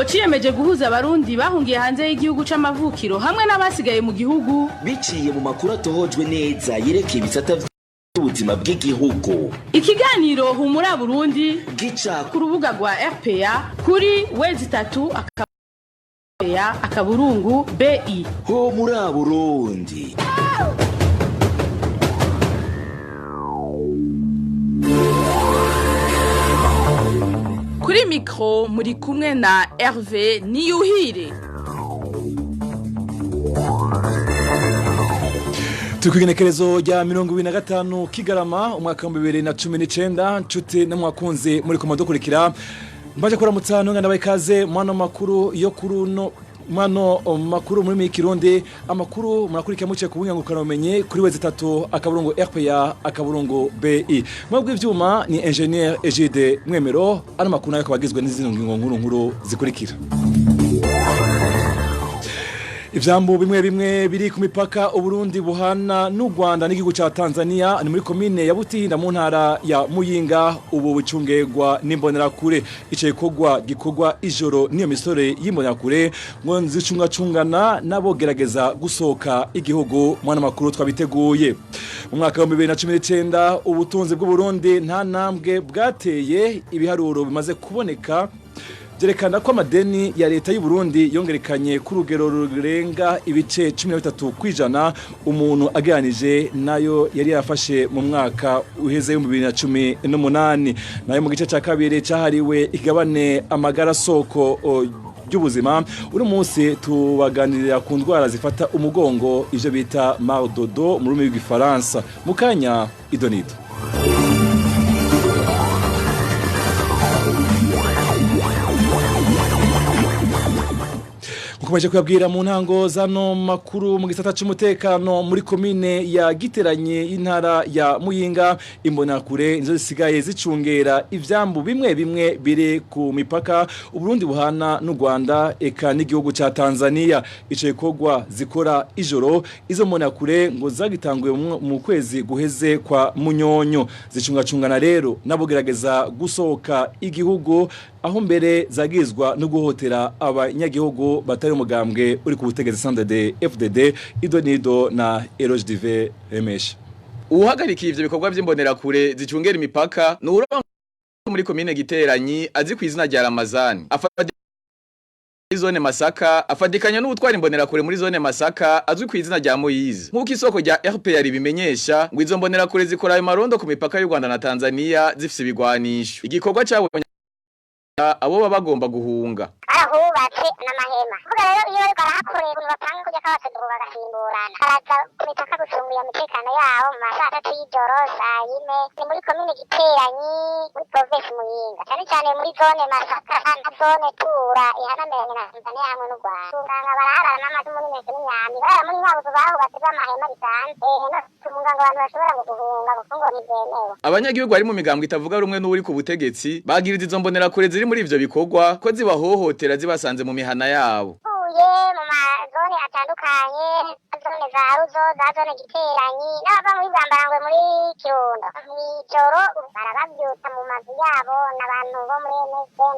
Ikiganiro ciyemeje guhuza abarundi bahungiye hanze y'igihugu c'amavukiro hamwe n'abasigaye mu gihugu biciye mu makuru atohojwe neza yerekeye ibisata by'ubuzima bw'igihugu. Ikiganiro Humura Burundi gica ku rubuga rwa RPA kuri w3.rpa.bi. Ho muri Burundi. Kuri mikro muri kumwe na Hervé Niyuhire. Turi kw'igenekerezo rya 25 Kigarama umwaka 2019. Nshuti namwakunze muri ko dukurikira, mbaje kuramutsa ntunga ndabaye ikaze mwana makuru yo kuri uno mano makuru muri Kirundi. Amakuru murakurikira muce ku bunyangukana bumenyi kuri w3.rpa.bi. Mwebwe ivyuma ni Engineer Egide Mwemero. Ano makuru nayo akabagizwe n'izindi ngingo nkuru nkuru zikurikira: Ivyambu bimwe bimwe biri ku mipaka Uburundi buhana n'u Rwanda n'igihugu ca Tanzania ni muri komine ya Butinda mu ntara ya Muyinga ubu bucungerwa n'imbonerakure. Ico gikorwa gikorwa ijoro niyo misore y'imbonerakure ngo nzicungacungana nabo gerageza gusohoka igihugu. Mwana makuru twabiteguye. Mu mwaka wa 2019 ubutunzi bw'u Burundi nta ntambwe bwateye. Ibiharuro bimaze kuboneka byerekana ko amadeni ya leta y'u Burundi yongerekanye ku rugero rurenga ibice 13% umuntu ageranije nayo yari yafashe mu mwaka uheze 2018. Nayo mu gice ca kabiri cahariwe ikigabane amagara soko ry'ubuzima, uno munsi tubaganirira ku ndwara zifata umugongo, ivyo bita mal de dos mu rurimi rw'igifaransa. Mukanya idonido. Mukomeje kuyabwira mu ntango zano makuru, mu gisata c'umutekano muri komine ya Giteranye y'intara ya Muyinga, imbonakure inzo zisigaye zicungera ivyambu bimwe bimwe biri ku mipaka Uburundi buhana n'u Rwanda eka n'igihugu ca Tanzania. Ico gikorwa zikora ijoro. Izo mbonakure ngo zagitanguye mu kwezi guheze kwa Munyonyo, zicungacungana rero nabogerageza gusohoka igihugu, aho mbere zagizwa no guhotera abanyagihugu batari umugambwe uri ku butegetsi CNDD FDD. Idonido na Eloge Dive Remesha. Uwuhagarikiye ivyo bikorwa vy'imbonerakure zicungera imipaka ni uwurongoye muri komine Giteranyi azi kw'izina rya Ramazani. Afata zone Masaka afadikanya n'ubutwara imbonerakure muri zone Masaka azwi kw'izina rya Moyize. Nk'uko isoko rya RPR ribimenyesha, ngo izo mbonerakure zikora ayo marondo ku mipaka y'u Rwanda na Tanzania zifise ibigwanisho. Igikorwa cabonye abo baba bagomba guhunga. Barahubatse n'amahema. Kuvuga rero, iyo bariko barahakorera ukuntu bapanga kurya kabasedubu bagasimburana, baraza ku mipaka gucunga iyo mitekano yaho mu ma 3:00 y'ijoro, 4:00. Ni muri komine Giteranyi, muri provinsi Muyinga, cane cane muri zone Masaka na zone Tura ihanameranye na Tanzania hamwe n'u Rwanda. Usanga baraharara n'amacumu n'imese n'imyambi, barara muri nya buzu bahubatse bw'amahema bisanzwe. No gucunga ngo abantu bashobora ngo guhunga kuko ngo ntivyemewe. Abanyagihugu bari mu migambwe itavuga rumwe n'uri ku butegetsi bagiriza izo mbonerakure ziri muri ivyo bikorwa ko zibahohotera zibasanze mu mihana yabo. Uvuye mu mazone atandukanye, zone za Ruzo, za zone Giteranyi, n'abava muri Bwambarangwe, muri Kirundo, mw'ijoro barabavyutsa mu mazu yabo n'abantu bo muri MSN,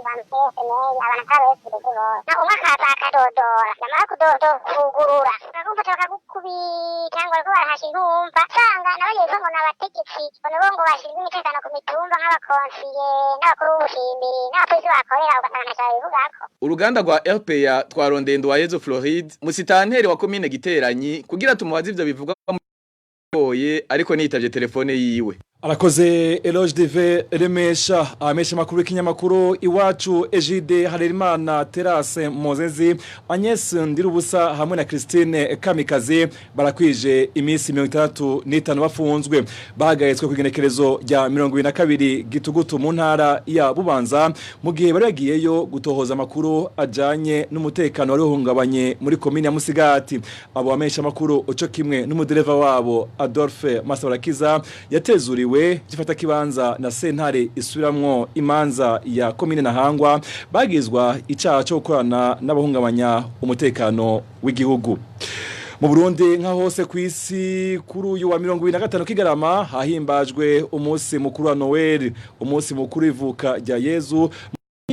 FNL, abantu atari FDD bose. Na umwe akaza akadodora, yamara kudodora kugurura bakagufata bakagukubita ngo bariko barahasha intumva. Usanga n'abajejwe ngo n'abategetsi, ngo nibo ngo bashinzwe umutekano ku mitumba, nk'abakonsiye n'abakuru b'ubushimiri n'abapolisi bakorera, ugasanga ntaco babivugako. Uruganda rwa RPA twarondeye Nduwayezu Floride, musitanteri wa komine Giteranyi, kugira tumubaze ivyo bivugwa boye, ariko nitavye telefone yiwe. Arakoze Eloge Dive Remesha. Amesha makuru y'ikinyamakuru Iwacu, Egide Harerimana, Terase Mozezi, Agnes Ndirubusa hamwe na Christine Kamikaze barakwije iminsi 65 bafunzwe. Bahagaritswe ku igenekerezo rya 22 Gitugutu mu ntara ya Bubanza mu gihe bari bagiyeyo gutohoza amakuru ajanye n'umutekano wari uhungabanye muri komine ya Musigati. Abo bamesha makuru uco kimwe n'umudereva wabo Adolphe Masabarakiza yatezuriwe gifata kibanza na sentare isubiramwo imanza ya komine Ntahangwa, bagizwa icaha cyo gukorana n'abahungabanya umutekano w'igihugu. Mu Burundi nka hose ku isi, kuri uyu wa 25 Kigarama hahimbajwe umunsi mukuru wa Noel, umunsi mukuru ivuka rya Yezu.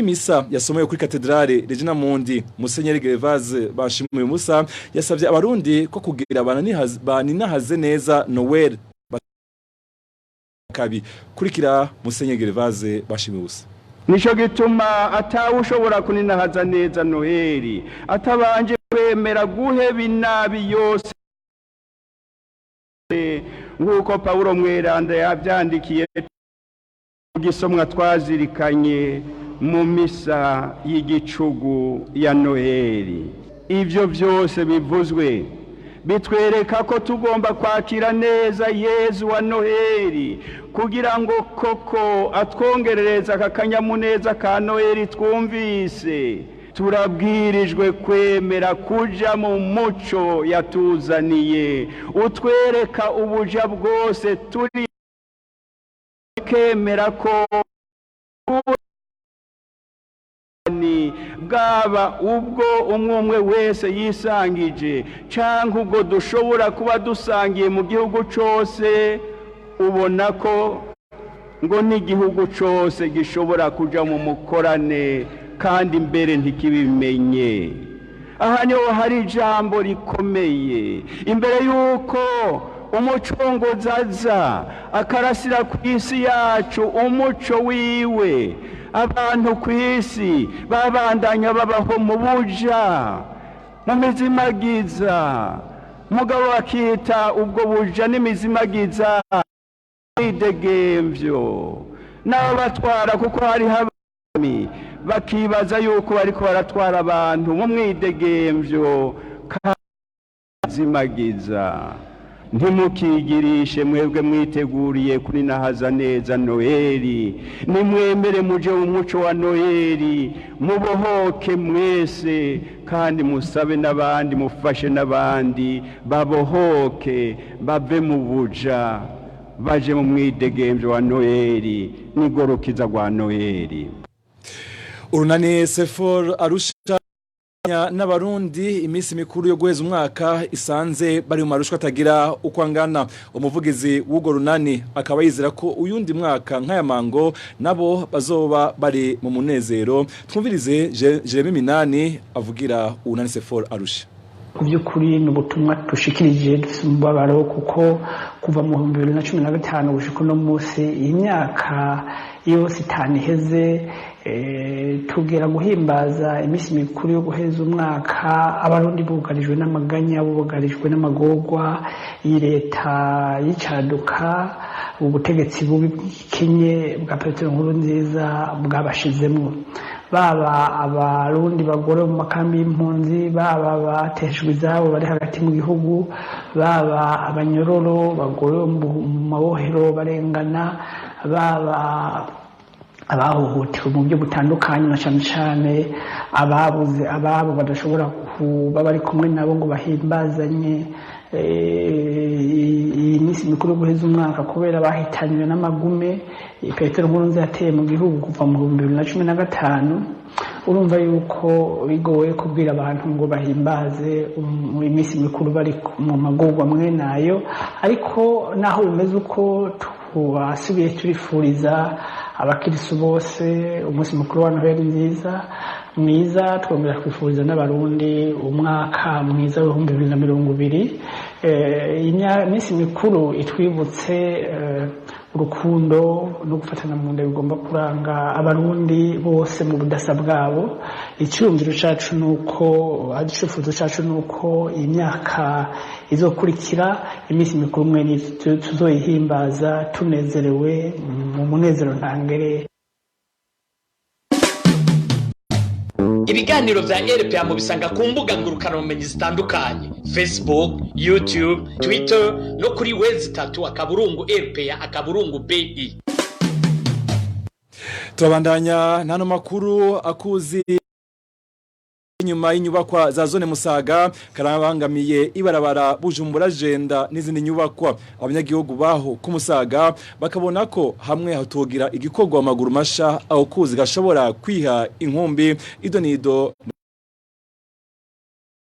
Y'imisa yasomewe kuri Katedrale Regina Mundi, Musenyeri Gervase Bashimuye Musa yasabye abarundi ko kugira baninahaze neza Noel kabi. Kurikira Musenyeri Gervase Bashimuye Musa. Nico gituma atawe ushobora kuninahaza neza Noheli atabanje kwemera guheba inabi yose, nk'uko Pawulo Mweranda yabyandikiye mu gisomwa twazirikanye mu misa y'igicugu ya Noheli. Ibyo byose bivuzwe bitwereka ko tugomba kwakira neza Yezu wa Noheli, kugira ngo koko atwongerereza aka kanyamuneza ka Noheli twumvise. Turabwirijwe kwemera kuja mu muco yatuzaniye, utwereka ubuja bwose turi, kemera ko bwaba ubwo umwe umwe wese yisangije cyangwa ubwo dushobora kuba dusangiye mu gihugu cyose. Ubona ko ngo n'igihugu cyose gishobora kuja mu mukorane kandi mbere ntikibimenye. Aha niho hari ijambo rikomeye. Imbere y'uko umucunguzi aza akarasira ku isi yacu umuco wiwe, abantu ku isi babandanya babaho mu buja, mu mizimagiza, mugabo bakita ubwo buja n'imizimagiza idegemvyo n'ababatwara, kuko hariho abami bakibaza yuko bariko baratwara abantu mu mwidegemvyo kazimagiza. Ntimukigirishe mwebwe mwiteguriye kuninahaza neza Noheli. Nimwemere muje mu muco wa Noheli, mubohoke mwese, kandi musabe n'abandi, mufashe n'abandi babohoke, bave mu buja baje mu mwidegemvyo wa Noheli n'igorokiza rwa Noheli. Urunani Sefor Arusha n'abarundi iminsi mikuru yo guheza umwaka isanze bari mu marushwa atagira uko angana. Umuvugizi w'ugo runani akaba yizera ko uyundi mwaka nk'aya mango nabo bazoba bari mu munezero. Twumvirize Jeremy Minani avugira urunani Sefor Arusha. Mu by'ukuri ni ubutumwa dushikirije dufite umubabaro, kuko kuva mu 2015 gushika uno munsi, iyi myaka yose itanu iheze, tugera guhimbaza iminsi mikuru yo guheza umwaka, abarundi bugarijwe n'amaganya, bugarijwe n'amagorwa. Iyi leta y'icaduka, ubutegetsi bubi bw'ikenye bwa Petero Nkurunziza bwabashizemwo, baba abarundi bagore mu makambi y'impunzi, baba bateshejwe izabo bari hagati mu gihugu, baba abanyororo bagore mu mabohero barengana, baba abahohotewe mu buryo butandukanye, na cyane cyane ababuze ababo badashobora kuba bari kumwe nabo ngo bahimbazanye iyi minsi mikuru yo guheza umwaka, kubera bahitanywe n'amagume Petero Nkurunziza yateye mu gihugu kuva mu 2015. Urumva yuko bigoye kubwira abantu ngo bahimbaze iminsi mikuru bari mu magorwa mwe nayo. Ariko naho bimeze uko, tubasubiye turifuriza abakirisu bose umunsi mukuru wa Noheli nziza mwiza, twongera kwifuriza n'abarundi umwaka mwiza w'2020. Iminsi mikuru itwibutse urukundo no gufatana mu nda bigomba kuranga abarundi bose mu budasa bwabo. Icyumviro cyacu nuko, icyifuzo cyacu nuko iyi myaka izokurikira iminsi mikuru mwe tuzoyihimbaza tunezerewe mu munezero ntangere. Ibiganiro vya RPA mubisanga ku mbuga ngurukanabumenyi zitandukanye: Facebook, YouTube, Twitter no kuri www.rpa.bi. Turabandanya n'ano makuru. Akuzi inyuma y'inyubakwa za zone Musaga karabangamiye ibarabara Bujumbura Jenda n'izindi nyubakwa. Abanyagihugu baho ku Musaga bakabona ko hamwe hatogira igikorwa amaguru masha, aho kuzi gashobora kwiha inkumbi. Idonido.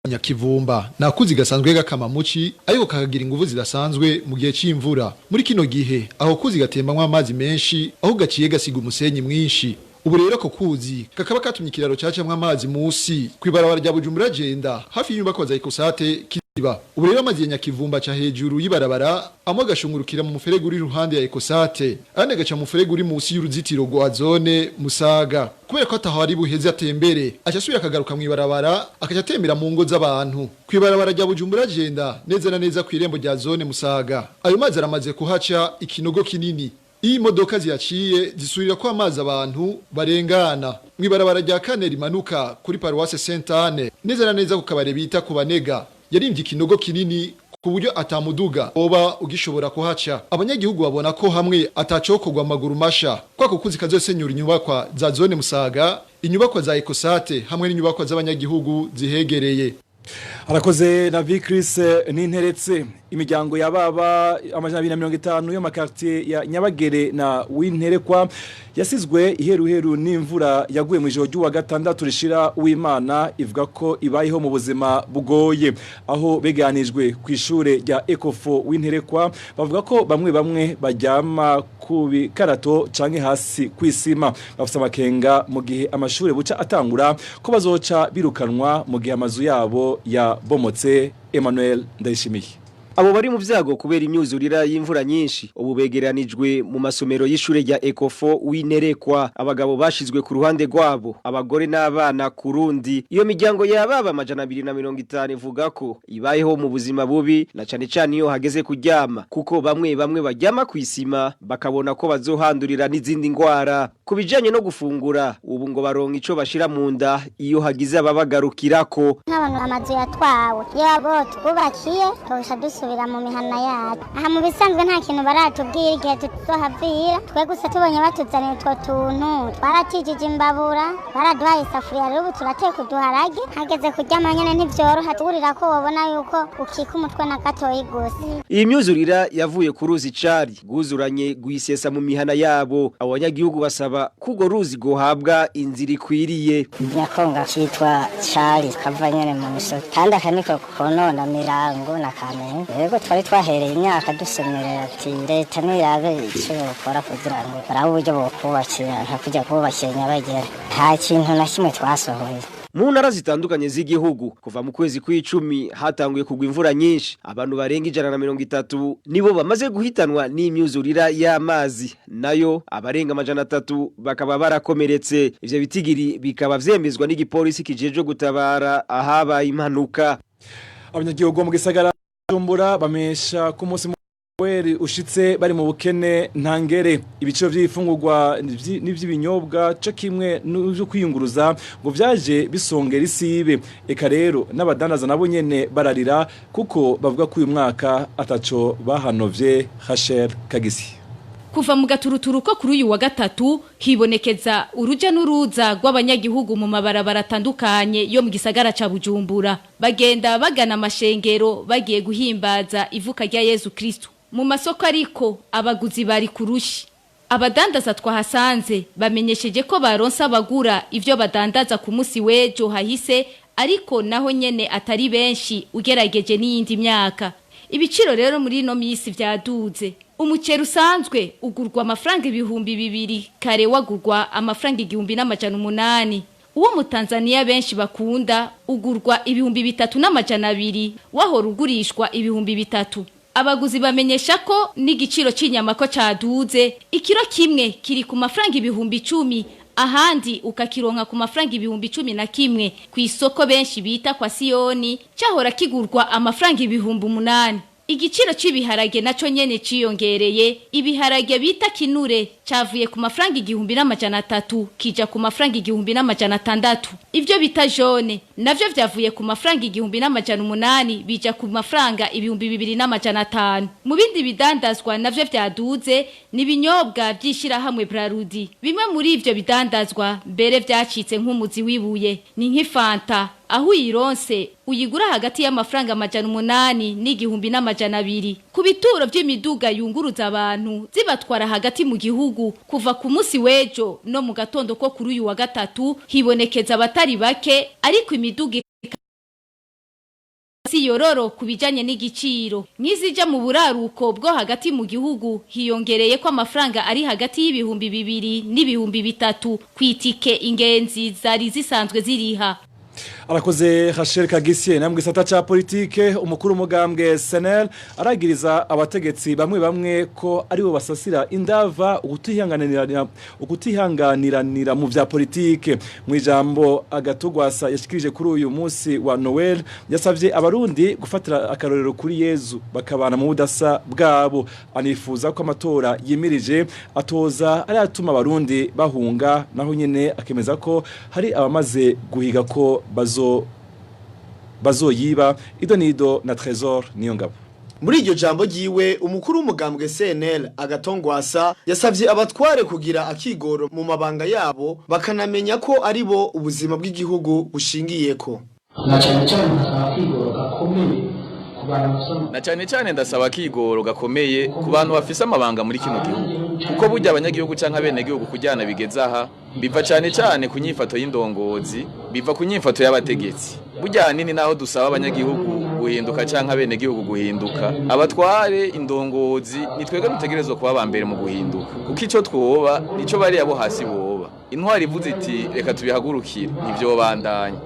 Nyakivumba nakuzi gasanzwe gakama muci, ariko kakagira inguvu zidasanzwe mu gihe c'imvura. Muri kino gihe aho kuzi gatembamwo amazi menshi, aho gaciye gasiga umusenyi mwinshi. Ubu rero ako kuzi kakaba katumye ikiraro cacamwo amazi musi kw'ibarabara rya Bujumbura Jenda hafi y'inyubakwa za Ecosate kiba. Ubu rero amazi ya Nyakivumba ca hejuru y'ibarabara, amwe agashungurukira mu muferege uri iruhande ya Ecosate, ayandi agaca mu muferege uri musi y'uruzitiro rwa zone Musaga. Kubera ko ataho ari buheze atembere, aca asubira akagaruka mw'ibarabara, akaca atembera mu ngo z'abantu kw'ibarabara rya Bujumbura Jenda, neza na neza kw'irembo rya zone Musaga. Ayo mazi aramaze kuhaca ikinogo kinini. Iyo imodoka ziyaciye zisubira ko amazi abantu barengana. Mw'ibarabara rya kane rimanuka kuri paruwase Sainte Anne, neza na neza ku kabare bita ku Banega, yarimvye ikinogo kinini ku buryo atamuduga oba ugishobora kuhaca. Abanyagihugu babona ko hamwe atacokorwa amaguru masha, kwako kuzi kazosenyura inyubakwa za zone Musaga, inyubakwa za Ecosate hamwe n'inyubakwa z'abanyagihugu zihegereye. Arakoze na Vicris Ninteretse. Imiryango yababa 250 yo makartier ya Nyabagere na Winterekwa yasizwe iheruheru n'imvura yaguye mu ijoro ry'uwa gatandatu rishira uw'Imana, ivuga ko ibayeho mu buzima bugoye. Aho beganijwe ku ishure rya Ecofo Winterekwa, bavuga ko bamwe bamwe baryama ku bikarato canke hasi kwisima. Bafise amakenga mu gihe amashure buca atangura ko bazoca birukanwa mu gihe amazu yabo yabomotse. Emmanuel Ndayishimiye. Abo bari mu vyago kubera imyuzurira y'imvura nyinshi ubu begeranijwe mu masomero y'ishure rya Ecofo Winerekwa. Abagabo bashizwe ku ruhande rwabo, abagore n'abana ku rundi. Iyo miryango yababa 250 ivuga ko ibayeho mu buzima bubi, na cane cane iyo hageze kuryama, kuko bamwe bamwe baryama kwisima bakabona ko bazohandurira n'izindi ngwara. Ku bijanye no gufungura, ubu ngo baronka ico bashira mu nda iyo hagize ababagarukirako. Nk'abantu amazu yatwawe, iyo bo twubakiye tubasha dusubira mu mihana yacu. Aha mu bisanzwe nta kintu baratubwira igihe tuzohavira. Twe gusa tubonye batuzaniye utwo tuntu, twaratijije imbabura, baraduhaye isafuriya, rero ubu turateka uduharage. Hageze kuryama nyene ntivyoroha, turira ko wobona yuko ukika umutwe na gatoyi gusa. Iyi myuzurira yavuye ku ruzi Cari rwuzuranye rwisesa mu mihana yabo. Abo banyagihugu basaba ko urwo ruzi rwohabwa inzira ikwiriye. Nyakonga citwa Cari kava nyene mu misozi, kandi aka niko konona Mirango na Kamenge. Yego twari twahereye imyaka dusemerera ati leta nirabe ico yokora kugira ngo barabe uburyo bokubakira, nka kujya kubakira Nyabagera. Nta kintu na kimwe twasohoye. Mu ntara zitandukanye z'igihugu kuva mu kwezi kw'icumi hatanguye kugwa imvura nyinshi. Abantu barenga 130 nibo bamaze guhitanwa n'imyuzurira y'amazi, nayo abarenga 300 bakaba barakomeretse. Ivyo bitigiri bikaba vyemezwa n'igipolisi kijejwe gutabara ahabaye impanuka. Abanyagihugu mu gisagara Bujumbura bamesha ku munsi weri ushitse bari mu bukene ntangere. Ibiciro by'ifungurwa n'ivy'ibinyobwa co kimwe n'ivyo kwiyunguruza ngo vyaje bisongera isibe. Eka rero n'abadandaza nabo nyene bararira, kuko bavuga ko uyu mwaka ataco bahanovye. Rachel Kagisi. Kuva mu gaturuturu ko kuri uyu wa gatatu hibonekeza uruja n'uruza rw'abanyagihugu mu mabarabara atandukanye yo mu gisagara ca Bujumbura, bagenda bagana amashengero bagiye guhimbaza ivuka rya Yezu Kristo. Mu masoko ariko abaguzi bari kurushi. Abadandaza twahasanze bamenyesheje ko baronsa abagura ivyo badandaza ku musi w'ejo hahise, ariko naho nyene atari benshi ugerageje n'iyindi myaka. Ibiciro rero muri ino misi vyaduze. Umuceri usanzwe ugurwa amafaranga 2000, kare wagurwa amafaranga 1800. Uwo mu Tanzania benshi bakunda ugurwa 3200, wahora ugurishwa 3000. Abaguzi bamenyesha ko n'igiciro c'inyama ko caduze. Ikiro kimwe kiri ku mafaranga 10,000, ahandi ukakironka ku mafaranga 11,000. Ku isoko benshi bita kwa Siyoni cahora kigurwa amafaranga 8,000. Igiciro c'ibiharage naco nyene ciyongereye. Ibiharage bita kinure cavuye ku mafaranga 1300 kija ku mafaranga 1600. Ivyo bita jaune navyo vyavuye ku mafaranga 1800 bija ku mafaranga 2500. Mu bindi bidandazwa navyo vyaduze ni ibinyobwa vy'ishirahamwe Brarudi. Bimwe muri ivyo bidandazwa mbere vyacitse nk'umuzi wibuye ni nk'ifanta, aho uyironse uyigura hagati y'amafaranga 800 n'1200. Ku bituro vy'imiduga yunguruza abantu zibatwara hagati mu gihugu kuva ku musi w'ejo no mu gatondo ko kuri uyu wa gatatu hibonekeza abatari bake, ariko imiduga si si yororo ku bijanye n'igiciro. Nk'izija mu buraruko bwo hagati mu gihugu hiyongereye ko amafaranga ari hagati y'2000 n'3000 kwitike ingenzi zari zisanzwe ziriha. Arakoze Rachel Kagisie. Na mu gisata ca politike, umukuru umugambwe SNL aragiriza abategetsi bamwe bamwe ko aribo basasira indava ukutihanganiranira mu vya politike. Mu ijambo Agatogwasa yashikirije kuri uyu munsi wa Noel, yasavye abarundi gufatira akarorero kuri Yezu, bakabana mu budasa bwabo. Anifuza ko amatora yimirije atoza ari atuma abarundi bahunga. Naho nyene akemeza ko hari abamaze guhiga ko bazoyiba. Ido nido na Trésor Niyongabo. Muri iryo jambo ryiwe, umukuru w'umugambwe CNL Agathon Rwasa yasavye abatware kugira akigoro mu mabanga yabo, bakanamenya ko ari bo ubuzima bw'igihugu bushingiyeko. Na cyane cyane nkasaba akigoro gakomeye ku bantu bafise Na cyane cyane ndasaba akigoro gakomeye ku bantu bafise amabanga muri kino gihugu, kuko burya abanyagihugu canke abenegihugu kujyana bigeze aha biva cyane cyane ku nyifato y'indongozi, biva ku nyifato y'abategetsi. Burya ahanini naho dusaba abanyagihugu guhinduka canke abenegihugu guhinduka, abatware, indongozi, ni twebwe dutegerezwa kuba aba mbere mu guhinduka, kuko ico twoba nico bariya bo hasi boba. Intwari ivuze iti reka tubihagurukire, ntivyobandanya.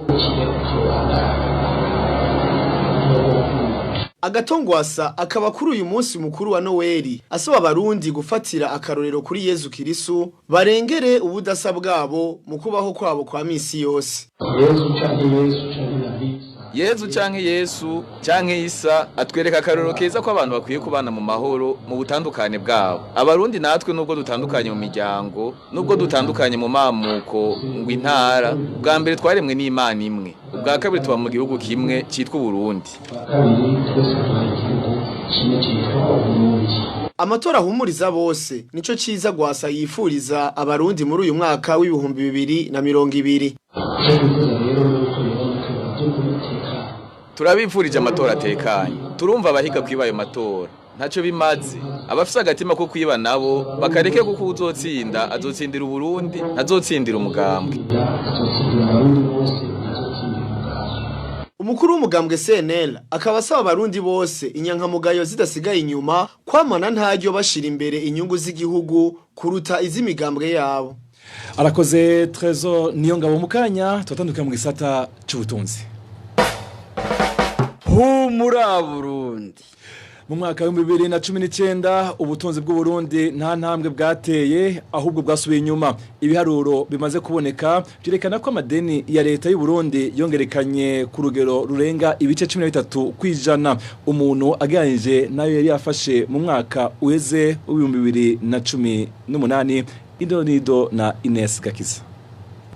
Agathon Rwasa akaba kuri uyu munsi mukuru wa Noeli asaba abarundi gufatira akarorero kuri Yezu Kirisu, barengere ubudasa bwabo mu kubaho kwabo kwa misi yose. Yezu canke Yesu canke Nabii. Yezu canke Yesu canke Isa atwereka akarorero keza ko abantu bakwiye kubana mu mahoro mu butandukane bwabo. Abarundi natwe, nubwo dutandukanye mu miryango, nubwo dutandukanye mu mamuko, ngo intara, ubwa mbere twaremwe n'Imana imwe, ubwa kabiri tuba mu gihugu kimwe citwa Uburundi. Kabiri, twese tuba igihugu kimwe cyitwa Uburundi. Amatora ahumuriza bose nico ciza Rwasa yifuriza abarundi muri uyu mwaka w'2020. Icyo twifuza rero ni uko yoba amatora by'ukuri atekanye. Turabifurije amatora atekanye. Turumva abahiga kwiba ayo matora ntacyo bimaze. Abafise agatima ko kwiba nabo bakareke, kuko uzotsinda azotsindira Uburundi, ntazotsindira umugambwe. Azotsindira abarundi bose, azotsindira umugambi. Umukuru w'umugambwe CNL akaba asaba abarundi bose, inyankamugayo zidasigaye inyuma, kwamana ntaryo bashira imbere inyungu z'igihugu kuruta iz'imigambwe yabo. Arakoze Trésor Niyongabo. Mu kanya turatandukira mu gisata c'ubutunzi. Humura Burundi! Mu mwaka wa 2019 ubutunzi bw'Uburundi nta ntambwe bwateye, ahubwo bwasubiye inyuma. Ibiharuro bimaze kuboneka byerekana ko amadeni ya leta y'u Burundi yongerekanye ku rugero rurenga ibice 13% umuntu agereranije nayo yari yafashe mu mwaka uheze w'2018. Idonido na Ines Gakiza.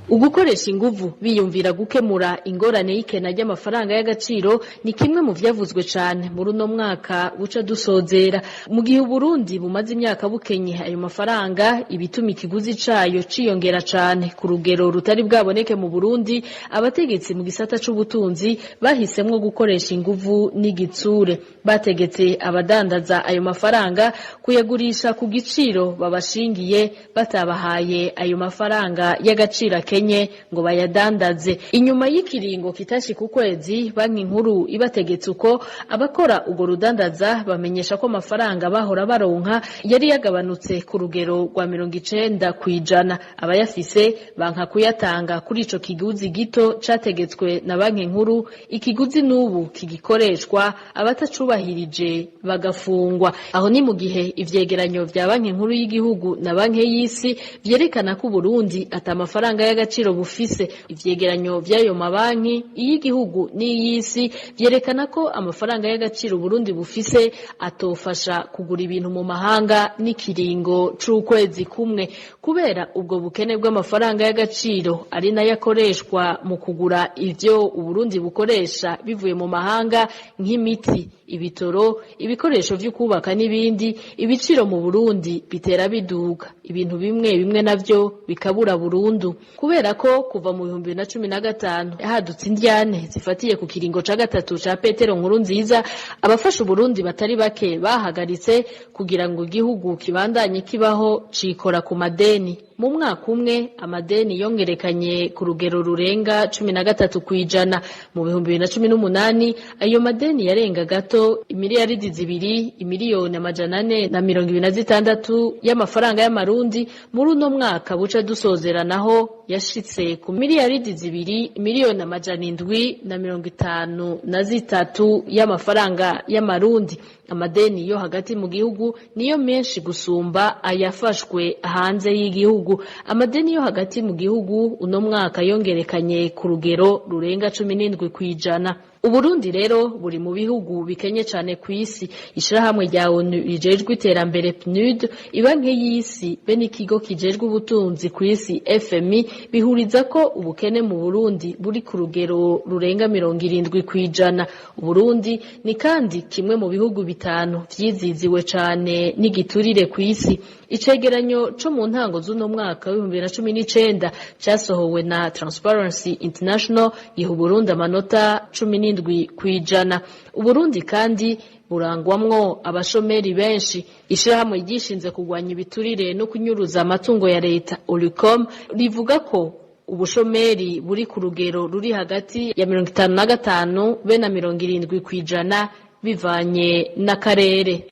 Ugukoresha inguvu biyumvira gukemura ingorane y'ikena ry'amafaranga y'agaciro ni kimwe mu vyavuzwe cane muri uno mwaka buca dusozera. Mu gihe Uburundi bumaze imyaka bukenye ayo mafaranga, ibituma ikiguzi cayo ciyongera cane ku rugero rutari bwaboneke mu Burundi, abategetsi mu gisata c'ubutunzi bahisemwo gukoresha inguvu n'igitsure. Bategetse abadandaza ayo mafaranga kuyagurisha ku giciro babashingiye, batabahaye ayo mafaranga y'agaciro akenye ngo bayadandaze. Inyuma y'ikiringo kitashika ukwezi banki nkuru ibategetse uko, abakora urwo rudandaza bamenyesha ko amafaranga bahora baronka yari yagabanutse ku rugero rwa 90%. Abayafise banka kuyatanga kuri ico kiguzi gito categetswe na banki nkuru, ikiguzi n'ubu kigikoreshwa, abatacubahirije bagafungwa. Aho ni mu gihe ivyegeranyo vya banki nkuru y'igihugu na banki y'isi vyerekana ko Uburundi ata mafaranga y'agaciro bufise. Ivyegeranyo vy'ayo mabanki, iy'igihugu n'iy'isi, vyerekana ko amafaranga y'agaciro Burundi bufise atofasha kugura ibintu mu mahanga n'ikiringo c'ukwezi kumwe. Kubera ubwo bukene bw'amafaranga y'agaciro, ari nayo akoreshwa mu kugura ivyo Uburundi bukoresha bivuye mu mahanga nk'imiti, ibitoro, ibikoresho vyo kubaka n'ibindi, ibiciro mu Burundi bitera biduga, ibintu bimwe bimwe navyo bikabura burundu. Kubera ko kuva mu 2015 hadutse indyane zifatiye ku kiringo ca gatatu ca Petero Nkurunziza, abafasha Uburundi batari bake bahagaritse kugira ngo igihugu kibandanye kibaho cikora ku madeni. Mu mwaka umwe amadeni yongerekanye ku rugero rurenga 13%. Mu 2018 ayo madeni yarenga gato imiliyaridi 2 imiliyoni 426 y'amafaranga y'amarundi. Muri uno mwaka buca dusozeranaho yashitse ku miliyaridi 2 miliyoni 753 y'amafaranga y'amarundi. Amadeni yo hagati mu gihugu niyo menshi gusumba ayafashwe hanze y'igihugu. Amadeni yo hagati mu gihugu uno mwaka yongerekanye ku rugero rurenga 17%. Uburundi rero buri mu bihugu bikenye cane kw'isi. Ishirahamwe rya ONU rijejwe iterambere PNUD, ibanki y'isi be n'ikigo kijejwe ubutunzi kw'isi FMI bihuriza ko ubukene mu Burundi buri ku rugero rurenga 70%. Uburundi ni kandi kimwe mu bihugu 5 vyiziziwe cane n'igiturire kw'isi. Icegeranyo co mu ntango z'uno mwaka wa 2019 casohowe na Transparency International giha Uburundi amanota 17%. Uburundi kandi burangwamwo abashomeri benshi. Ishirahamwe ryishinze kurwanya ibiturire no kunyuruza amatungo ya leta Olicom rivuga ko ubushomeri buri ku rugero ruri hagati ya 55 be na 70% bivanye n'akarere.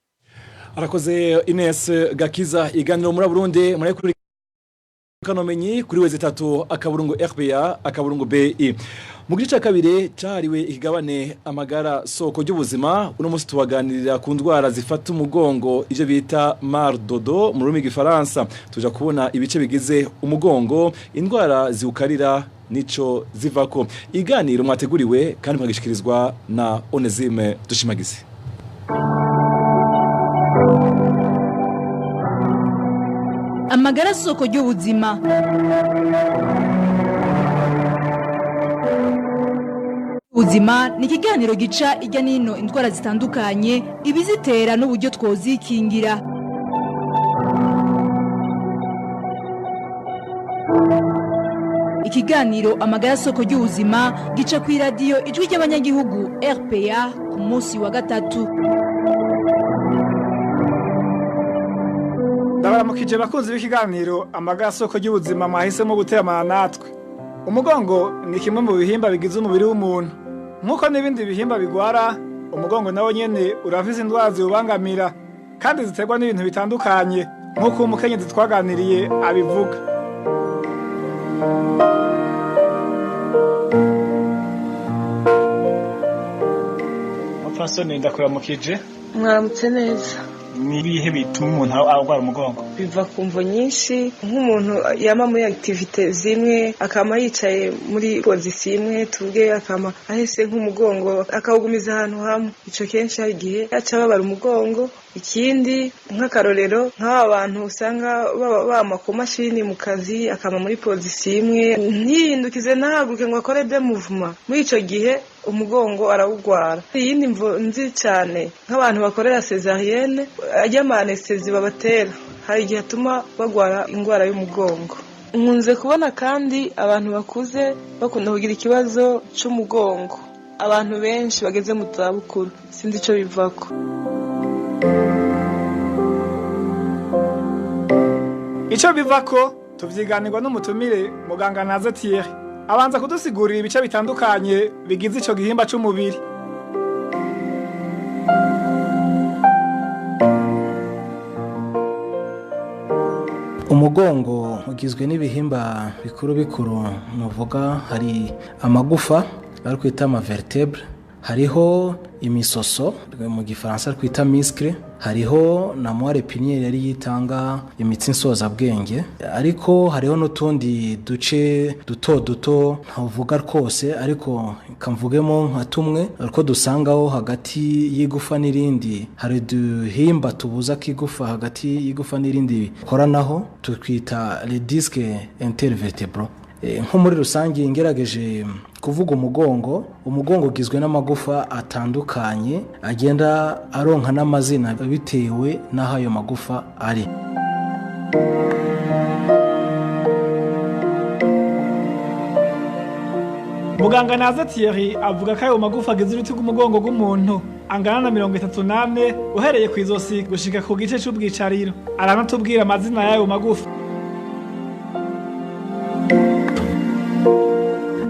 Arakoze Ines Gakiza. Iganiro muri Burundi muri kuri kanomenyi kuri wezi 3 akaburungu RPA akaburungu BI. Mu gice ca kabiri cahariwe ikigabane amagara soko ry'ubuzima, uno munsi tubaganirira ku ndwara zifata umugongo ivyo bita mal de dos mu rurimi rw'igifaransa. Tuja kubona ibice bigize umugongo, indwara ziwukarira nico zivako. Iganiro mwateguriwe kandi mwagishikirizwa na Onesime Dushimagize. Amagara soko ry'ubuzima. Ubuzima ni ikiganiro gica ijya n'ino indwara zitandukanye, ibizitera n'uburyo twozikingira. Ikiganiro amagara soko ry'ubuzima gica ku iradiyo Ijwi ry'Abanyagihugu RPA ku munsi wa gatatu. Ndabaramukije bakunzi b'ikiganiro amagara soko ry'ubuzima mwahisemo guteramana natwe. Umugongo ni kimwe mu bihimba bigize umubiri w'umuntu. Nkuko n'ibindi bihimba bigwara, umugongo nawo nyene urafise indwara ziwubangamira kandi ziterwa n'ibintu bitandukanye, nkuko umukenyezi twaganiriye abivuga. Mupfasoni, ndakuramukije. Mwaramutse neza. Ni ibihe bituma umuntu arwara umugongo? Biva ku mvo nyinshi, nk'umuntu yama muri activité zimwe, akama yicaye muri position imwe, tuvuge akama ahese nk'umugongo akawugumiza ahantu hamwe, ico kenshi hari igihe aca babara umugongo. Ikindi nk'akarorero nk'aba bantu usanga baba bama ku mashini mu kazi, akama muri position imwe, ntiyihindukize ntahaguruke ngo akore de mouvement, muri ico gihe umugongo arawugwara. Iyindi mvo nzi cyane nk'abantu bakorera césarienne, ajya ama anesthésie babatera, hari igihe atuma bagwara indwara y'umugongo. Nkunze kubona kandi abantu bakuze bakunda kugira ikibazo c'umugongo, abantu benshi bageze mu zabukuru, sinzi ico bivako. Ico bivako tuvyiganirwa n'umutumire muganga Naze Thierry. Abanza kudusigurira ibice bitandukanye bigize ico gihimba c'umubiri. Umugongo ugizwe n'ibihimba bikuru bikuru, nuvuga hari amagufa bari kwita ama vertèbre, hariho imisoso mu gifaransa twita muscle, hariho na moelle épinière yari yitanga imitsi nsozabwenge, ariko hariho n'utundi duce duto duto ntavuga rwose, ariko kamvugemo nka tumwe ariko dusangaho hagati y'igufa n'irindi. Hari duhimba tubuza k'igufa hagati y'igufa n'irindi koranaho, tutwita les disques intervertébraux. Nko muri rusange ngerageje kuvuga umugongo, umugongo ugizwe n'amagufa atandukanye agenda aronka n'amazina bitewe n'aho ayo magufa ari. Muganga Naze Thierry avuga ko ayo magufa agize uruti rw'umugongo rw'umuntu angana na 34 uhereye ku izosi gushika ku gice c'ubwicariro. Aranatubwira amazina y'ayo magufa.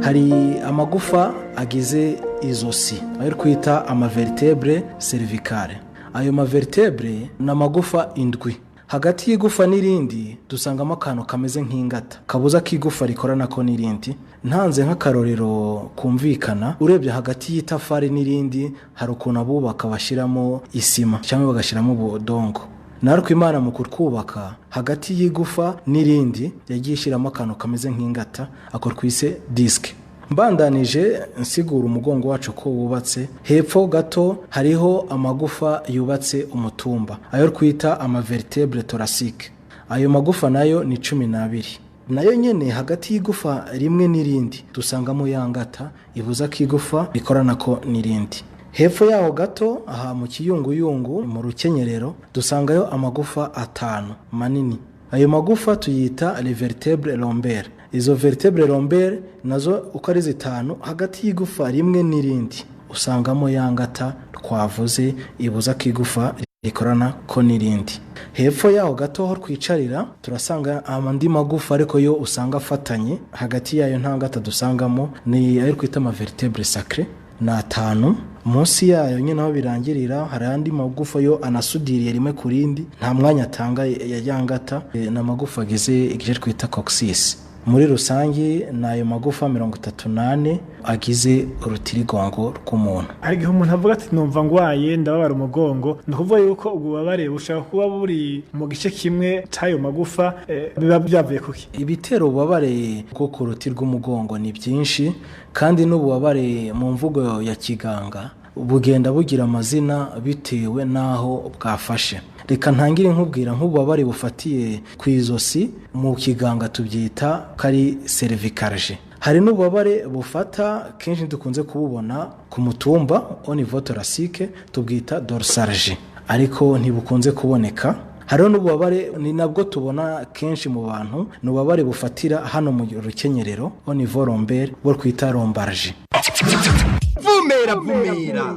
Hari amagufa agize izosi, ayo twita amavertebre cervicale. Ayo mavertebre ni amagufa 7. Hagati y'igufa n'irindi dusangamo akantu kameze nk'ingata kabuza ko igufa rikoranako n'irindi. Ntanze nk'akarorero kumvikana, urebye hagati y'itafari n'irindi hari ukuntu abubaka bashyiramo isima cyangwa bagashyiramo ubudongo. Natwe Imana mu kutwubaka hagati y'igufa n'irindi yagiye ishyiramo akantu kameze nk'ingata, ako twise disike. Mbandanije nsigura umugongo wacu ko wubatse, hepfo gato hariho amagufa yubatse umutumba, ayo twita amavertebre thoracique. Ayo magufa nayo ni 12. Nayo nyene hagati y'igufa rimwe n'irindi dusangamo ya ngata ibuza ko igufa rikoranako n'irindi. Hepfo yaho gato aha mu kiyunguyungu mu rukenyerero dusangayo amagufa 5 manini. Ayo magufa tuyita les vertèbres lombaires. Izo vertèbres lombaires nazo uko ari 5, hagati y'igufa rimwe n'irindi usangamo ya ngata twavuze ibuza ko igufa rikorana ko n'irindi. Hepfo yaho gato aho twicarira turasanga andi magufa, ariko yo usanga afatanye, hagati yayo nta ngata dusangamo, ni ayo twita ama vertèbres sacrées, ni 5. Munsi yayo nyine aho birangirira hari andi magufa yo anasudiriye rimwe ku rindi, nta mwanya atanga ya ngata, ni amagufa agize igice twita coccyx. Muri rusange ni ayo magufa 34 agize urutirigongo rw'umuntu. Hari igihe umuntu avuga ati numva ngwaye ndababara umugongo, ni ukuvuga yuko ubwo bubabare bushobora kuba buri mu gice kimwe cy'ayo magufa, biba byavuye kuki? Ibitera ububabare bwo ku ruti rw'umugongo ni byinshi, kandi n'ububabare mu mvugo ya kiganga bugenda bugira amazina bitewe n'aho bwafashe. Reka ntangire nkubwira nk'ububabare bufatiye ku izosi, mu kiganga tubyita kari cervicalgie. Hari n'ububabare bufata kenshi dukunze kububona ku mutumba au niveau thoracique, tubwita dorsalgie, ariko ntibukunze kuboneka. Hariho n'ububabare ni nabwo tubona kenshi mu bantu, ni ububabare bufatira hano mu rukenyerero au niveau lombaire, bwo twita lombalgie. Vumera vumera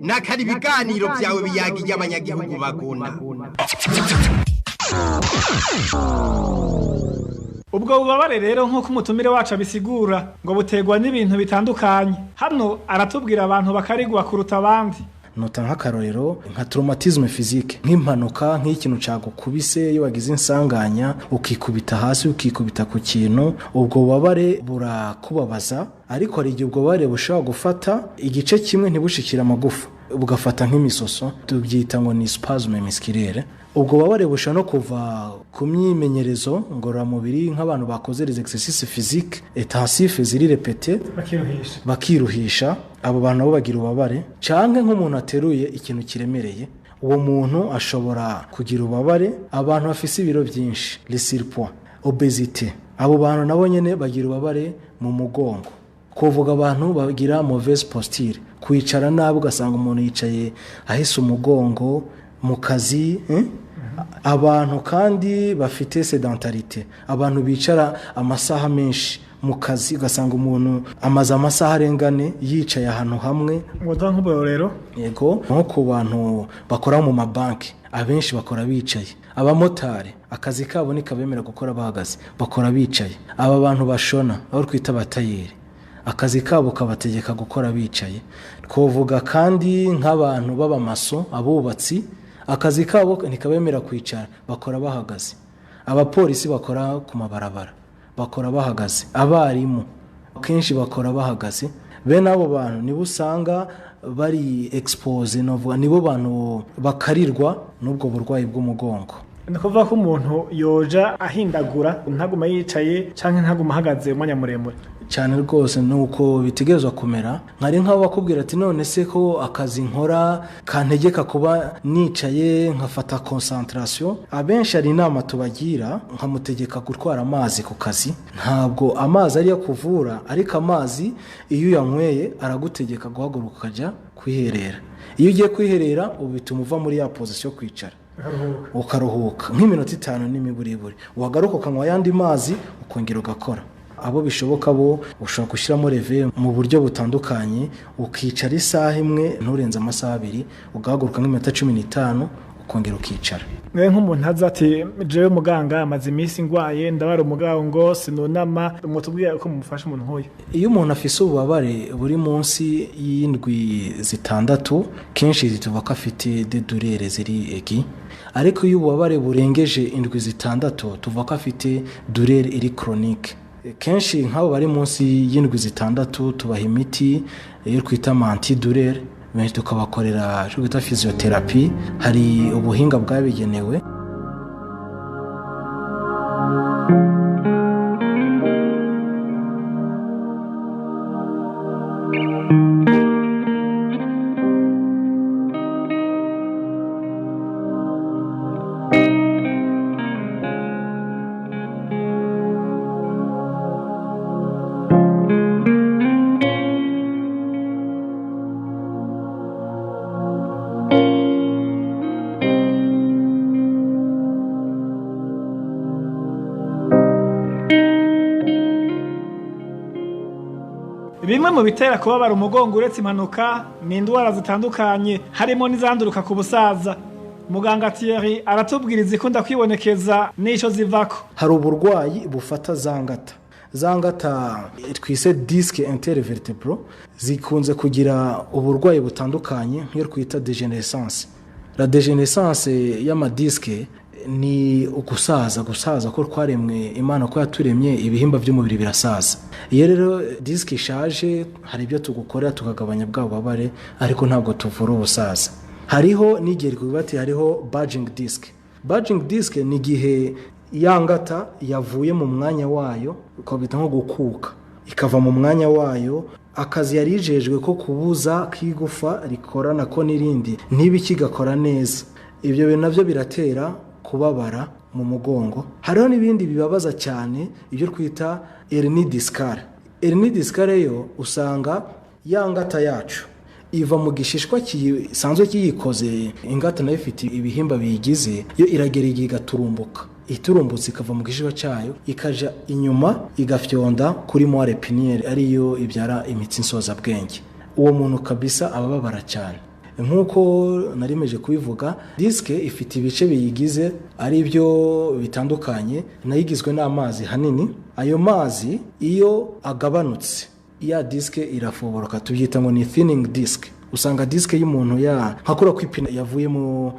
nakari ibiganiro byawe biyagiye abanyagihugu bagona. Ubwo bubabare rero nk'uko umutumire wacu abisigura ngo butegwa n'ibintu bitandukanye. Hano aratubwira abantu bakarigwa kuruta abandi. Nota nk'akarorero nka traumatisme physique, nk'impanuka, nk'ikintu cagukubise, iyo wagize insanganya ukikubita hasi, ukikubita ku kintu, ubwo bubabare burakubabaza. Ariko hari igihe ubwo bubabare bushobora gufata igice kimwe ntibushikire amagufa, bugafata nk'imisoso, tubyita ngo ni spasme musculaire. Ubwo bubabare bushobora no kuva ku myimenyerezo ngororamubiri, nk'abantu bakoze les exercices physiques intensifs ziri répété bakiruhisha, abo bantu nabo bagira ububabare. Canke nk'umuntu ateruye ikintu kiremereye, uwo muntu ashobora kugira ububabare. Abantu bafise ibiro byinshi, les surpoids, obésité, abo bantu nabo nyene bagira ububabare mu mugongo. Kuvuga abantu bagira mauvaise posture, kwicara nabi, ugasanga umuntu yicaye ahise umugongo mu kazi. Abantu kandi bafite sédentarité, abantu bicara amasaha menshi mu kazi, ugasanga umuntu amaze amasaha arengane yicaye ahantu hamwe. Rero yego, nko ku bantu bakora mu mabanki, abenshi bakora bicaye. Abamotari akazi kabo ntikabemera gukora bahagaze, bakora bicaye. Aba bantu bashona, abo twita abatayeri, akazi kabo kabategeka gukora bicaye. Twovuga kandi nk'abantu b'abamaso, abubatsi, akazi kabo ntikabemera kwicara, bakora bahagaze. Abapolisi bakora ku mabarabara bakora bahagaze. Abarimu kenshi bakora bahagaze. Bene abo bantu nibo usanga bari expose, nibo bantu bakarirwa n'ubwo burwayi bw'umugongo. Ni ukuvuga ko umuntu yoja ahindagura, ntaguma yicaye cyangwa ntaguma ahagaze umwanya muremure. Cyane rwose nuko bitegerezwa kumera. Nkari nk'abo bakubwira ati none se ko akazi nkora kantegeka kuba nicaye nkafata concentration. Abenshi hari inama tubagira, nkamutegeka gutwara amazi ku kazi. Ntabwo amazi ariyo kuvura, ariko amazi iyo uyanyweye aragutegeka guhaguruka ukajya kwiherera. Iyo ugiye kwiherera ubu bituma uva muri ya position yo kwicara ukaruhuka nk'iminota 5 n'imiburiburi, wagaruka ukanywa ayandi mazi ukongera ugakora. Abo bishoboka bo ushobora gushyiramo reve mu buryo butandukanye, ukicara isaha imwe nturenze amasaha 2, ugahaguruka nk'iminota 15 Ukongera ukicara. Mwe nk'umuntu aza ati: "Jewe muganga, amaze iminsi ngwaye, ndabara umugongo, sinunama," mutubwira ko mumufasha umuntu nk'uyu? Iyo umuntu afise ububabare buri munsi y'indwi 6, kenshi tuvuga ko afite des douleurs ziri aiguës. Ariko iyo ububabare burengeje indwi 6, tuvuga ko afite douleur iri chronique. Kenshi nk'abo bari munsi y'indwi 6 tubaha imiti iyo twita antidouleur, benshi tukabakorera icyo twita physiothérapie. Hari ubuhinga bwabigenewe. Bimwe mu bitera kubabara umugongo, uretse impanuka, ni indwara zitandukanye, harimo n'izanduruka ku busaza. Muganga Thierry aratubwira izikunda kwibonekeza n'ico zivako. Hari uburwayi bufata za ngata, za ngata twise disque intervertébraux, zikunze kugira uburwayi butandukanye nk'iyo twita dégénérescence. La dégénérescence y'ama disques ni ugusaza. Gusaza ko twaremwe, Imana ko yaturemye, ibihimba by'umubiri birasaza. Iyo rero disque ishaje, hari ibyo tugukorera tukagabanya bwa bubabare, ariko ntabwo tuvura ubusaza. Hariho n'igihe bati hariho bulging disc. Bulging disc ni igihe ya ngata yavuye mu mwanya wayo, ukabita nko gukuka, ikava mu mwanya wayo. Akazi yari ijejwe ko kubuza k'igufa rikorana ko n'irindi ntibe kigakora neza. Ibyo bintu nabyo biratera kubabara mu mugongo. Hariho n'ibindi bibabaza cyane, ibyo twita hernie discale. Hernie discale yo usanga ya ngata yacu iva mu gishishwa gisanzwe kiyikoze. Ingata nayo ifite ibihimba biyigize. Yo iragera igihe igaturumbuka. Iturumbutse ikava mu gishishwa cyayo, ikaja inyuma, igafyonda kuri moelle épinière, ariyo ibyara imitsi nsozabwenge. Uwo muntu kabisa aba ababara cyane. Nk'uko narimeje kubivuga, disque ifite ibice biyigize ari byo bitandukanye, nayo igizwe n'amazi hanini. Ayo mazi iyo agabanutse, ya disque irafoboroka, tubyita ngo ni thinning disc. Usanga disque y'umuntu ya nka kuriya kw'ipine yavuyemo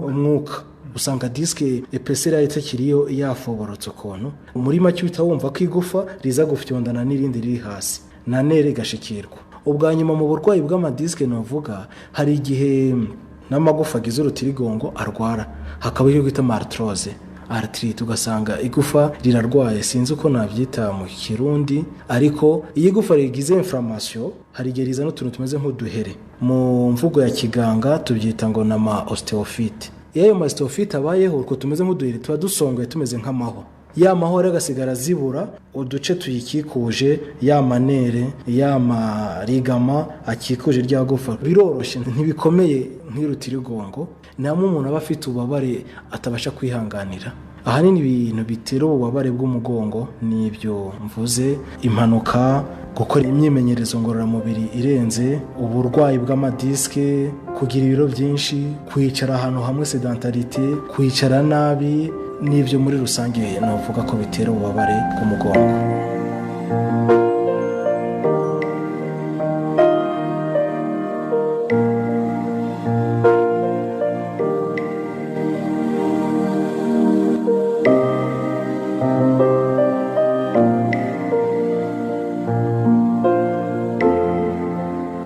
umwuka, usanga disque épaisseur yayo itakiriyo, yafoborotse ukuntu. Muri make uhita wumva ko igufa riza gufyondana n'irindi riri hasi, na nerf igashikirwa. Ubwa nyuma mu burwayi bw'ama disques navuga, hari igihe n'amagufa agize urutirigongo arwara, hakaba icyo bita arthrose, arthrite, ugasanga igufa rirarwaye. Sinzi uko nabyita mu Kirundi, ariko iyo igufa rigize inflammation, hari igihe rizana utuntu tumeze nk'uduhere. Mu mvugo ya kiganga tubyita ngo ni ama ostéophytes. Iyo ayo ma ostéophytes abayeho, utwo tumeze nk'uduhere tuba dusongoye, tumeze nk'amahwa. Ya mahwa agasigara zibura uduce tuyikikuje, ya ma nerfs, ya ma ligaments akikuje rya gufa. Biroroshye, ntibikomeye nk'irutirigongo. Namwe umuntu aba afite ububabare atabasha kwihanganira. Ahanini ibintu bitera ububabare bw'umugongo ni ibyo mvuze: impanuka, gukora imyimenyerezo ngororamubiri irenze, uburwayi bw'ama disques, kugira ibiro byinshi, kwicara ahantu hamwe, sédentarité, kwicara nabi. N'ibyo muri rusange navuga ko bitera ububabare bw'umugongo.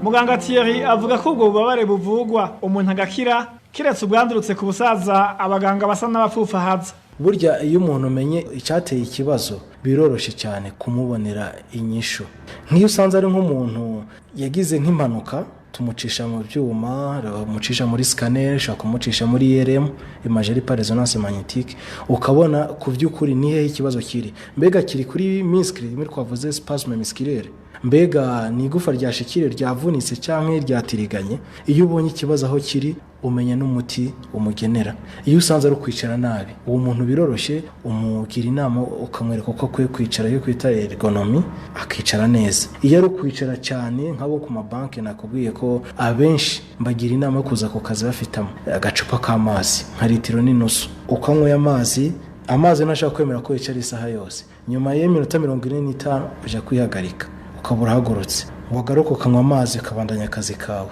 Muganga Thierry avuga ko ubwo bubabare buvugwa umuntu agakira, kiretse ubwandurutse ku busaza abaganga basa n'abapfufahaza. Burya iyo umuntu umenye icyateye ikibazo, biroroshye cyane kumubonera inyishu. Nk'iyo usanze ari nk'umuntu yagize nk'impanuka, tumucisha mu byuma, tumucisha muri scanner, ushobora kumucisha muri IRM, imagerie par résonance magnétique, ukabona ku by'ukuri ni hehe ikibazo kiri. Mbega kiri kuri muscle rimwe twavuze spasme musculaire? Mbega ni igufa ryashikire ryavunitse cyangwa ryatiriganye? Iyo ubonye ikibazo aho kiri, umenya n'umuti umugenera. Iyo usanze ari ukwicara nabi, uwo muntu biroroshye, umugira inama, ukamwereka uko akwiye kwicara, iyo kwita ergonomie, akicara neza. Iyo ari ukwicara cyane, nk'abo ku mabanki nakubwiye ko abenshi mbagira inama yo kuza ku kazi bafite agacupa k'amazi nka litiro n'inusu. Uko anyweye amazi, amazi ntashobora kwemera ko yicara isaha yose. Nyuma y'iminota 45 ujya kwihagarika, ukaba urahagurutse, wagaruka ukanywa amazi, ukabandanya akazi kawe.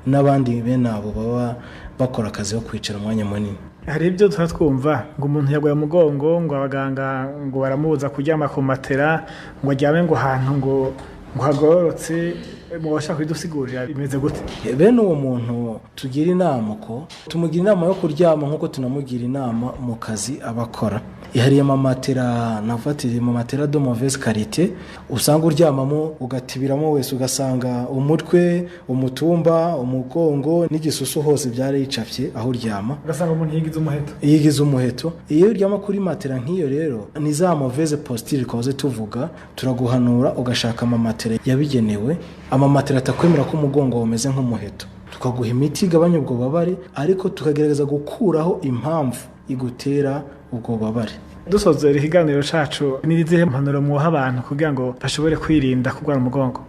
N'abandi bene abo baba bakora akazi ko kwicara umwanya munini. Hari ibyo tuba twumva ngo umuntu yaguye umugongo, ngo abaganga ngo baramubuza kuryama ku matera, ngo aryame ngo ahantu ngo hagororotse. Mubasha kubidusigurira bimeze gute? Bene uwo muntu tugira inama ko tumugira inama yo kuryama nk'uko tunamugira inama mu kazi abakora. Ihariye amamatera, nafatiriye mu matera de mauvaise qualité, usanga uryamamo ugatibiramo wese, ugasanga umutwe, umutumba, umugongo n'igisusu hose byaricafye aho uryama. Ugasanga umuntu yigize umuheto. Yigize umuheto. Iyo uryama kuri matera nk'iyo rero, ni za mauvaise posture twahoze tuvuga. Turaguhanura ugashaka amamatera yabigenewe, amamatera atakwemera ko umugongo umeze nk'umuheto. Tukaguha imiti igabanya ubwo bubabare, ariko tukagerageza gukuraho impamvu igutera ubwo bubabare. Dusozera ikiganiro cacu, ni izihe mpanuro muha abantu kugira ngo bashobore kwirinda kurwara umugongo?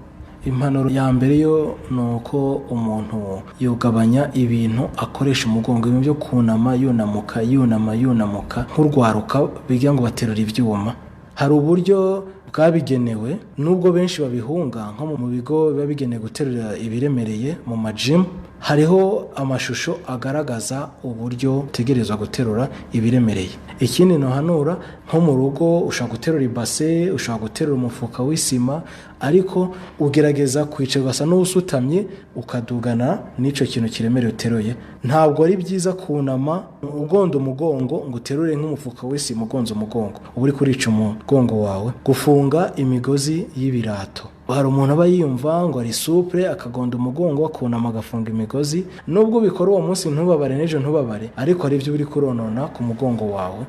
Impanuro ya mbere yo ni uko umuntu yugabanya ibintu akoresha umugongo, ibintu byo kunama, yunamuka, yunama, yunamuka, nk'urwaruka bigira ngo baterura ibyuma. Hari uburyo bwabigenewe, nubwo benshi babihunga, nko mu bigo biba bigenewe guterura ibiremereye mu majimu, hariho amashusho agaragaza uburyo utegerezwa guterura ibiremereye. Ikindi ntuhanura, nko mu rugo ushobora guterura ibase, ushobora guterura umufuka w'isima, ariko ugerageza kwicara ugasa n'usutamye, ukadugana n'icyo kintu kiremereye uteruye. Ntabwo ari byiza kunama ugonda umugongo ngo uterure nk'umufuka w'isima. Ugonze umugongo, uba uri kurica umugongo wawe. Gufunga imigozi y'ibirato, hari umuntu aba yiyumva ngo ari souple, akagonda umugongo, akunama, agafunga imigozi. Nubwo ubikora uwo munsi ntubabare, n'ejo ntubabare, ariko hari ibyo uri kuronona ku mugongo wawe.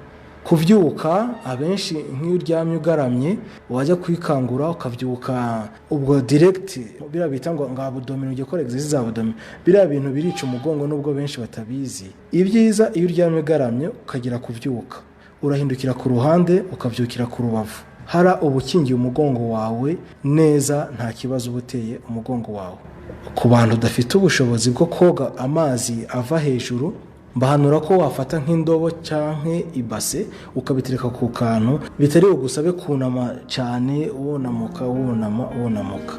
Kubyuka, abenshi nk'iyo uryamye ugaramye, wajya kwikangura ukabyuka ubwo direct, biriya bita ngo abdominaux, ugiye gukora exercice za abdominaux, biriya bintu birica umugongo nubwo benshi batabizi. Ibyiza, iyo uryamye ugaramye ukagera kubyuka, urahindukira ku ruhande, ukabyukira ku rubavu, hara uba ukingiye umugongo wawe neza, nta kibazo uba uteye umugongo wawe. Ku bantu udafite ubushobozi bwo koga amazi ava hejuru, mbahanura ko wafata nk'indobo cyangwa ibase, ukabitereka ku kantu bitari bugusabe kunama cyane, wunamuka, wunama, wunamuka.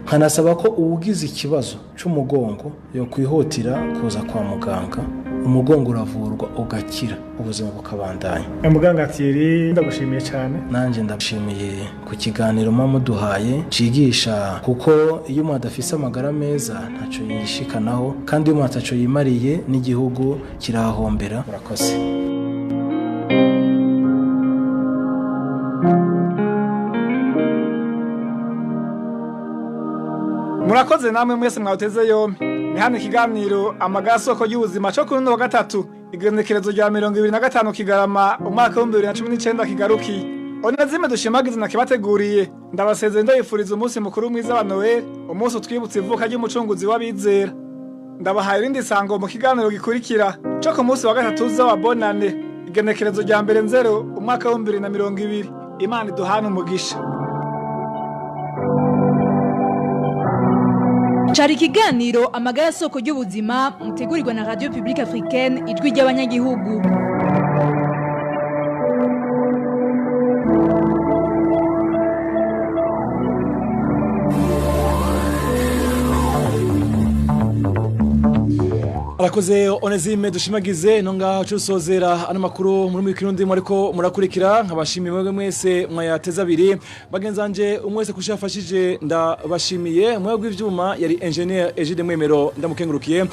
Nkanasaba ko uwugize ikibazo cy'umugongo yo kwihutira kuza kwa muganga. Umugongo uravurwa ugakira, ubuzima bukabandanya. Muganga Thierry, ndagushimiye cyane. Nanjye ndashimiye ku kiganiro muba muduhaye cigisha, kuko iyo umuntu adafise amagara meza ntacyo yishikanaho, kandi iyo umuntu ataco yimariye n'igihugu kirahombera. Murakoze. Murakoze namwe mwese mwawuteze yompi. Ni hano ikiganiro Amagara Soko y'Ubuzima cyo kuri uno wa gatatu, igenekerezo rya 25 Kigarama umwaka wa 2019 kigarukiye. Onezime Dushimagize nakibateguriye, ndabasezeye, ndabifuriza umunsi mukuru mwiza wa Noel, umunsi utwibutsa ivuka ry'umucunguzi w'abizera. Ndabahaye irindi sango mu kiganiro gikurikira cyo ku munsi wa gatatu wa Bonane, igenekerezo rya 1 Nzero umwaka wa 2020. Imana iduhane umugisha. Cari ikiganiro Amagara Soko y'Ubuzima, mutegurirwa na Radio Publique Africaine, Ijwi ry'Abanyagihugu. Arakoze Onezime Dushimagize. No ngaho cusozera ano makuru muri kirundi ariko murakurikira. Nkabashimiye mwebwe mwese mwayateza abiri, bagenzanje umwe wese kushafashije ndabashimiye. Mwebwe ivyuma yari engineer Egide Mwemero, ndamukengurukiye.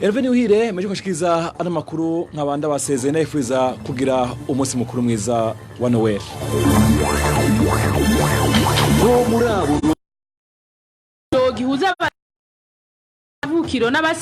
Hervé Niwihire meje kwashikiza ano makuru, nkabanda basezeye nayifuza kugira umunsi mukuru mwiza wa Noel. Bo muri abo gihuza abavukiro n'abasi.